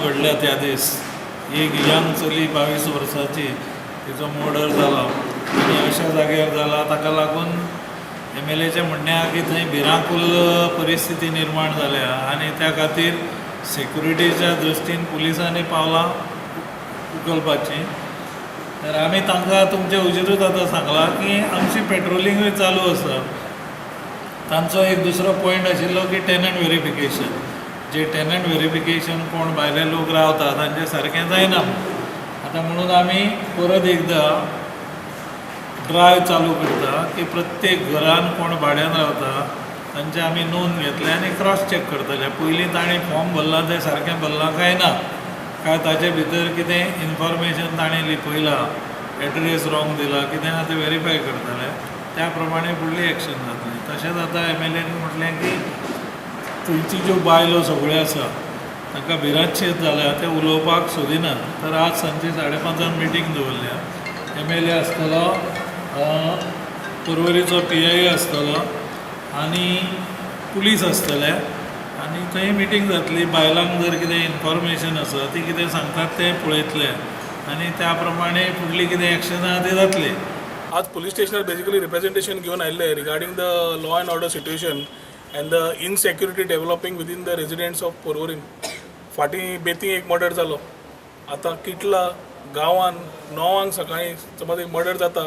घडल्या त्या दीस, एक यंग चली 22 वर्साची, तिचो मर्डर जाला आनी अशा जाग्यार जाला. ताका लागून एमएलएचें म्हणणें आहा की थंय भिरांकूल परिस्थिती निर्माण जाल्या आनी त्या खातीर सेक्युरिटीच्या दृश्टीन पुलिसांनी पावलां उखलपाचीं. तर आमी तांकां तुमचे हुजीरूच आतां सांगलां की आमची पेट्रोलिंगूय चालू आसा. तांचो एक दुसरो पॉयंट आशिल्लो की टेनंट वेरिफिकेशन, जे टेनंट वेरिफिकेशन कोण भायले लोक रावता तांचें सारकें जायना आतां, म्हणून आमी परत एकदां ड्रायव चालू करता की प्रत्येक घरान कोण भाड्यान रावता तांचे आमी नोंद घेतले आनी क्रॉस चॅक करतले. पयलीं तांणी फॉर्म भरलां तें सारकें भरलां काय ना, काय ताचे भितर कितें इन्फॉर्मेशन ताणें लिपयलां, एड्रेस रॉंग दिला, कितें आहा तें वेरीफाय करतले. त्या प्रमाणे फुडली एक्शन जातली. तशेंच आतां एमएलएन म्हटलें की थंयची ज्यो बायलो सगळ्यो आसा तांकां भिरांतशेत जाल्या, ते उलोवपाक सोदिनात. तर आज सांजची 5:30 मिटींग दवरल्या. एमएलए आसतलो, पर्वरीचो पीआय आसतलो आनी पुलीस आसतले आनी थंय मिटींग जातली. बायलांक जर कितें इन्फॉर्मेशन आसा, ती कितें सांगतात तें पळयतले आनी त्या प्रमाणे फुडली कितें एक्शन आहा ती जातली. आज पुलीस स्टेशनार बेसिकली रिप्रेझेंटेशन घेवन आयिल्ले regarding the law and order situation and the insecurity developing within the residents of Porvorim. फाटीं बेती एक मर्डर जालो. आतां किटला गांवान 9 सकाळीं समज एक मर्डर जाता,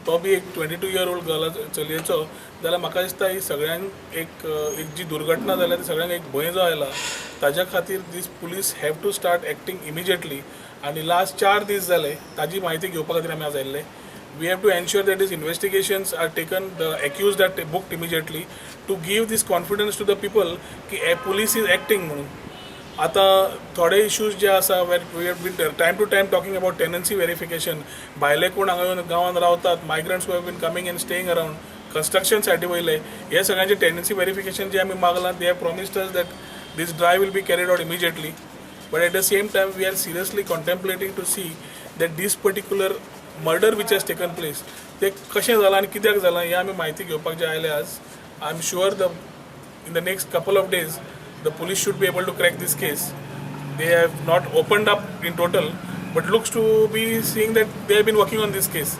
तो बी एक 22 इयर ओल्ड गर्ला चलयेचो जाल्यार म्हाका दिसता ही सगळ्यांक एक एक जी दुर्घटना जाल्या ती सगळ्यांक एक भंय जो आयला, ताज्या खातीर these police have to start acting immediately. आनी लास्ट 4 दीस जाले, ताजी म्हायती घेवपा खातीर आमी आज आयिल्ले. We have to ensure that these investigations are taken, the accused are booked immediately to give this confidence to the people की police is acting म्हणून. आतां थोडे इश्यूज जे आसा, where we have been time to time talking about tenancy verification, भायले कोण हांगा येवन गांवांत रावतात, migrants who have been coming and staying around, construction सायटी वयले, हे सगळ्यांचे टेनन्सी वेरिफिकेशन जे आमी मागलां, they have promised us that this drive will be carried out immediately. But at the same time, we are seriously contemplating to see that this particular murder which has taken place, ते कशें जालां आनी कित्याक जालां, हें आमी म्हायती घेवपाक जे आयले आज. I am sure the in the next couple of days the police should be able to crack this case. They have not opened up in total, but looks to be seeing that they have been working on this case.